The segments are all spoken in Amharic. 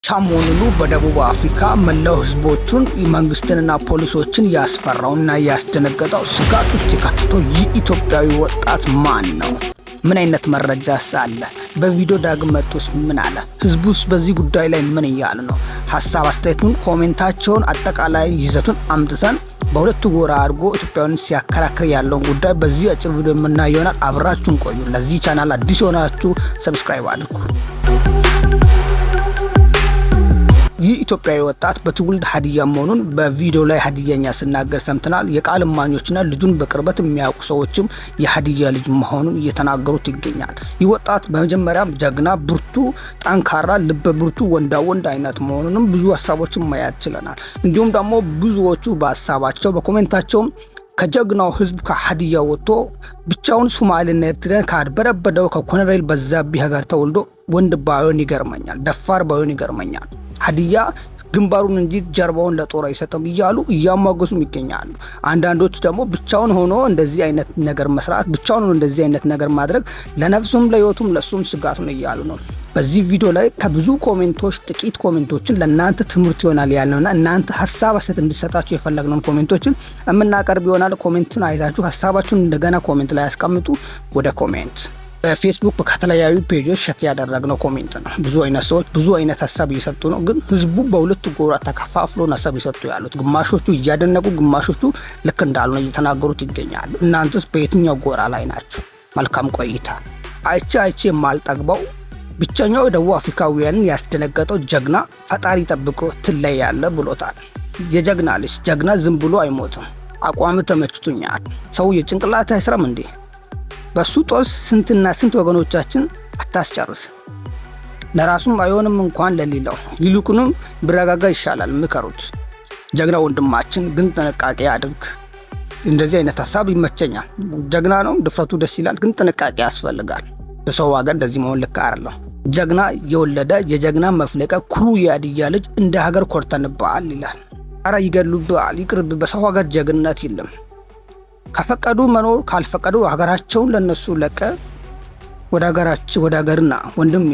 ሰሞኑን በደቡብ አፍሪካ መላው ህዝቦቹን፣ መንግስትንና ፖሊሶችን ያስፈራውና ያስደነገጠው፣ ስጋት ውስጥ የከተተው ይህ ኢትዮጵያዊ ወጣት ማን ነው? ምን አይነት መረጃስ አለ? በቪዲዮ ዳግም መጥቶስ ምን አለ? ህዝቡስ በዚህ ጉዳይ ላይ ምን እያለ ነው? ሀሳብ አስተያየቱን፣ comment ኣቸውን፣ አጠቃላይ ይዘቱን አምጥተን በሁለቱ ጎራ አድርጎ ኢትዮጵያውያን ሲያከራክር ያለውን ጉዳይ በዚህ አጭር ቪዲዮ የምናየው ይሆናል። አብራችሁን ቆዩ። ለዚህ ቻናል አዲስ የሆናችሁ subscribe አድርጉ። ይህ ኢትዮጵያዊ ወጣት በትውልድ ሀዲያ መሆኑን በቪዲዮ ላይ ሀዲያኛ ሲናገር ሰምተናል። የቃል እማኞችና ልጁን በቅርበት የሚያውቁ ሰዎችም የሀዲያ ልጅ መሆኑን እየተናገሩት ይገኛል። ይህ ወጣት በመጀመሪያም ጀግና፣ ብርቱ፣ ጠንካራ፣ ልበ ብርቱ፣ ወንዳ ወንድ አይነት መሆኑንም ብዙ ሀሳቦችን ማየት ችለናል። እንዲሁም ደግሞ ብዙዎቹ በሀሳባቸው በ comment ኣቸውም ከጀግናው ህዝብ ከሀዲያ ወጥቶ ብቻውን ሶማሌና ኤርትራን ካድበረበደው ከኮሎኔል በዛብህ ጋር ተወልዶ ወንድ ባይሆን ይገርመኛል፣ ደፋር ባይሆን ይገርመኛል። ሀዲያ ግንባሩን እንጂ ጀርባውን ለጦር አይሰጥም እያሉ እያሟገሱም ይገኛሉ። አንዳንዶች ደግሞ ብቻውን ሆኖ እንደዚህ አይነት ነገር መስራት፣ ብቻውን ሆኖ እንደዚህ አይነት ነገር ማድረግ ለነፍሱም ለህይወቱም ለሱም ስጋት ነው እያሉ ነው። በዚህ ቪዲዮ ላይ ከብዙ comment ኦች ጥቂት comment ኦችን ለእናንተ ትምህርት ይሆናል ያልነውና እናንተ ሀሳብ አስተያየት እንዲሰጣችሁ የፈለግነውን comment ኦችን የምናቀርብ ይሆናል። Comment ኡን አይታችሁ ሀሳባችሁን እንደገና comment ላይ ያስቀምጡ። ወደ comment፣ በፌስቡክ ከተለያዩ page ኦች share ያደረግነው comment ነው። ብዙ አይነት ሰዎች ብዙ አይነት ሀሳብ እየሰጡ ነው። ግን ህዝቡ በሁለት ጎራ ተከፋፍሎ ሀሳብ እየሰጡ ያሉት፣ ግማሾቹ እያደነቁ፣ ግማሾቹ ልክ እንዳልሆነ እየተናገሩት ይገኛሉ። እናንተስ በየትኛው ጎራ ላይ ናችሁ? መልካም ቆይታ። አይቼ አይቼ የማልጠግበው ብቸኛው ደቡብ አፍሪካውያንን ያስደነገጠው ጀግና፣ ፈጣሪ ጠብቆ ትለያለህ ብሎታል። የጀግና ልጅ፣ ጀግና ዝም ብሎ አይሞትም። አቋም ተመችቶኛል። ሰው የጭንቅላት አይስራም እንዴ? በሱ ጦስ ስንትና ስንት ወገኖቻችን አታስጨርስ። ለራሱም አይሆንም እንኳን ለሌላው። ይልቁንም ቢረጋጋ ይሻላል። ምከሩት። ጀግና ወንድማችን ግን ጥንቃቄ አድርግ። እንደዚህ አይነት ሀሳብ ይመቸኛል። ጀግና ነው፣ ድፍረቱ ደስ ይላል፣ ግን ጥንቃቄ ያስፈልጋል። በሰው ሀገር እንደዚህ መሆን ልክ አይደለም። ጀግና የወለደ፣ የጀግና መፍለቂያ፣ ኩሩ የሀዲያ ልጅ፣ እንደ ሀገር ኮርተንብሃል ይላል። አረ ይገሉብሃል፣ ይቅርብ። በሰው ሀገር ጀግንነት የለም። ከፈቀዱ መኖር፣ ካልፈቀዱ ሀገራቸውን ለነሱ ለቀ ወደ ሀገራችን ወደ ሀገርና ወንድሜ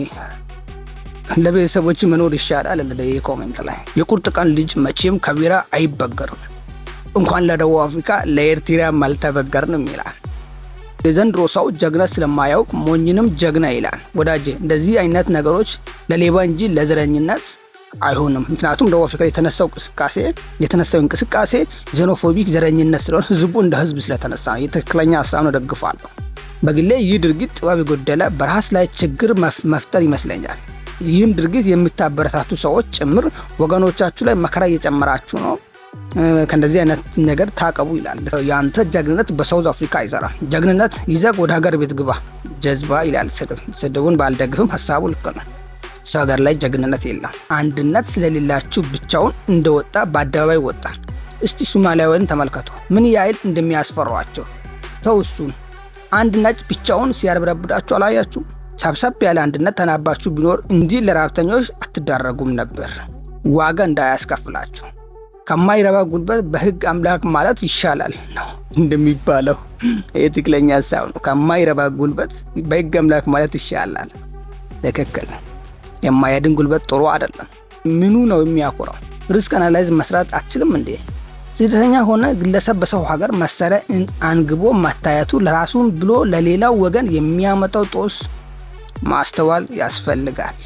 ለቤተሰቦች መኖር ይሻላል። ለደ comment ላይ የቁርጥ ቀን ልጅ መቼም ከቢራ አይበገርም። እንኳን ለደቡብ አፍሪካ ለኤርትራም አልተበገርንም ይላል። የዘንድሮ ሰው ጀግና ስለማያውቅ ሞኝንም ጀግና ይላል። ወዳጄ፣ እንደዚህ አይነት ነገሮች ለሌባ እንጂ ለዘረኝነት አይሆንም። ምክንያቱም ደቡብ አፍሪካ የተነሳው እንቅስቃሴ xenophobic ዘረኝነት ስለሆነ ህዝቡ እንደ ህዝብ ስለተነሳ ነው። የትክክለኛ ሀሳብ ነው፣ ደግፋለሁ። በግሌ ይህ ድርጊት ጥበብ የጎደለ በራስ ላይ ችግር መፍጠር ይመስለኛል። ይህን ድርጊት የምታበረታቱ ሰዎች ጭምር ወገኖቻችሁ ላይ መከራ እየጨመራችሁ ነው። ከእንደዚህ አይነት ነገር ታቀቡ ይላል። የአንተ ጀግንነት በ South Africa አይሰራም። ጀግንነት ይዘህ ወደ ሀገር ቤት ግባ ጀዝባ ይላል። ስድብ ስድቡን ባልደግፍም ሀሳቡ ልክ ነው። ሰው ሀገር ላይ ጀግንነት የለም። አንድነት ስለሌላችሁ ብቻውን እንደወጣ በአደባባይ ወጣ። እስቲ ሶማሊያውያን ተመልከቱ ምን ያህል እንደሚያስፈሯቸው። ተው እሱን፣ አንድ ነጭ ብቻውን ሲያርበረብዳችሁ አላያችሁ? ሰብሰብ ያለ አንድነት ተናባችሁ ቢኖር እንዲህ ለረሀብተኞች አትዳረጉም ነበር። ዋጋ እንዳያስከፍላችሁ። ከማይረባ ጉልበት በህግ አምላክ ማለት ይሻላል ነው እንደሚባለው። ይህ ትክክለኛ ሀሳብ ነው። ከማይረባ ጉልበት በህግ አምላክ ማለት ይሻላል። ትክክል። የማያድን ጉልበት ጥሩ አይደለም። ምኑ ነው የሚያኮራው? Risk analyze መስራት አትችልም እንዴ? ስደተኛ ሆነ ግለሰብ በሰው ሀገር መሳሪያ አንግቦ መታየቱ ለራሱን ብሎ ለሌላው ወገን የሚያመጣው ጦስ ማስተዋል ያስፈልጋል።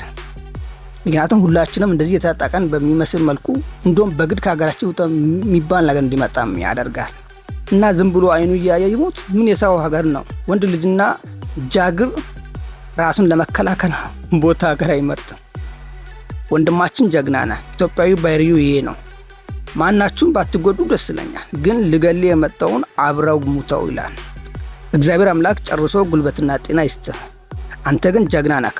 ምክንያቱም ሁላችንም እንደዚህ የታጠቀን በሚመስል መልኩ እንደውም በግድ ከሀገራችን ውጣ የሚባል ነገር እንዲመጣም ያደርጋል። እና ዝም ብሎ አይኑ እያየ ይሞት ምን የሰው ሀገር ነው? ወንድ ልጅና ጃግር ራሱን ለመከላከል ቦታ ሀገር አይመርጥም። ወንድማችን ጀግና ነህ። ኢትዮጵያዊ ባህሪው ይሄ ነው። ማናችሁም ባትጎዱ ደስ ይለኛል፣ ግን ልገል የመጣውን አብረው ሙተው ይላል። እግዚአብሔር አምላክ ጨርሶ ጉልበትና ጤና ይስጥህ። አንተ ግን ጀግና ነህ።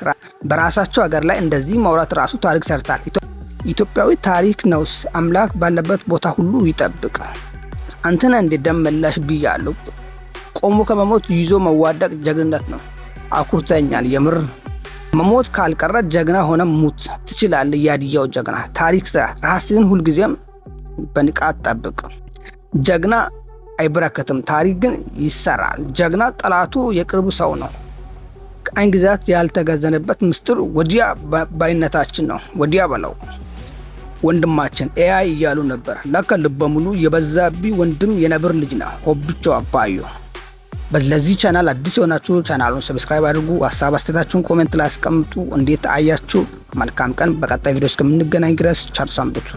በራሳቸው ሀገር ላይ እንደዚህ ማውራት ራሱ ታሪክ ሰርታል። ኢትዮጵያዊ ታሪክ ነውስ። አምላክ ባለበት ቦታ ሁሉ ይጠብቅ። አንተነ እንደ ደም መላሽ ብያለሁ። ቆሞ ከመሞት ይዞ መዋደቅ ጀግንነት ነው። አኩርተኛል የምር። መሞት ካልቀረ ጀግና ሆነ ሙት ትችላለህ። የሀዲያው ጀግና፣ ታሪክ ስራ። ራስህን ሁልጊዜም በንቃት ጠብቅ። ጀግና አይበረከትም፣ ታሪክ ግን ይሰራል። ጀግና ጠላቱ የቅርቡ ሰው ነው። ቅኝ ግዛት ያልተገዘንበት ምስጢር ወዲያ ባይነታችን ነው። ወዲያ በለው ወንድማችን AI እያሉ ነበር። ለካ ልበ ሙሉ የበዛብህ ወንድም የነብር ልጅ ነው። ሆብቾ አባዩ። ለዚህ ቻናል አዲስ የሆናችሁ ቻናሉን subscribe አድርጉ። ሀሳብ አስተያየታችሁን comment ላይ አስቀምጡ። እንዴት አያችሁ? መልካም ቀን። በቀጣይ ቪዲዮ እስከምንገናኝ ድረስ ቸር ሰንብቱ።